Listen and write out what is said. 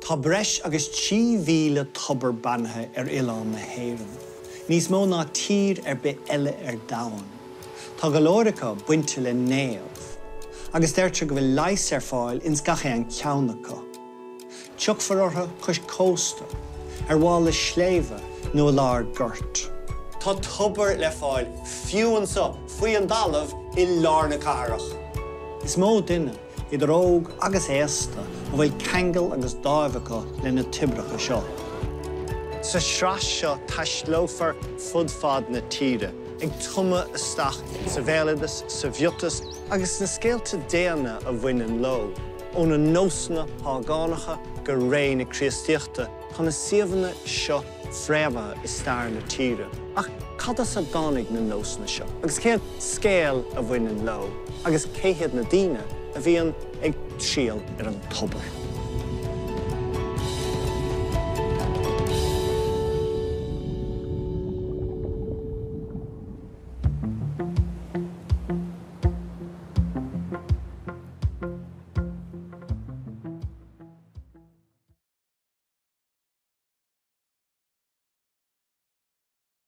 Tá breis agus 3,000 tobar beannaithe ar oileán na hÉireann, níos mó ná tír ar bith eile ar domhan. Tá go leor acu bainte le naoimh, agus deirtear go bhfuil leigheas ar fáil ins gach aon cheann acu. Tiocfar orthu cois cósta, ar mhála sléibhe nó i lár goirt. Tá tobar le fáil fiú anso faoi an dtalamh i lár na cathrach. Is mó duine idir óg agus aosta, a bhfuil ceangal agus dáimh acu le na toibreacha seo. Sa sraith seo taistealófar fud fad na tíre, ag tumadh isteach sa bhéaloideas, sa mhiotas agus sna scéalta daonna a bhaineann leo. Ó na nósanna págánacha go ré na Críostaíochta, tá na suíomhanna seo fréamhaithe i stair na tíre. Ach cad as a dtáinig na nósanna seo? Agus cén scéal a bhaineann leo? Agus cé hiad na daoine a bhíonn ag triall ar an tobar?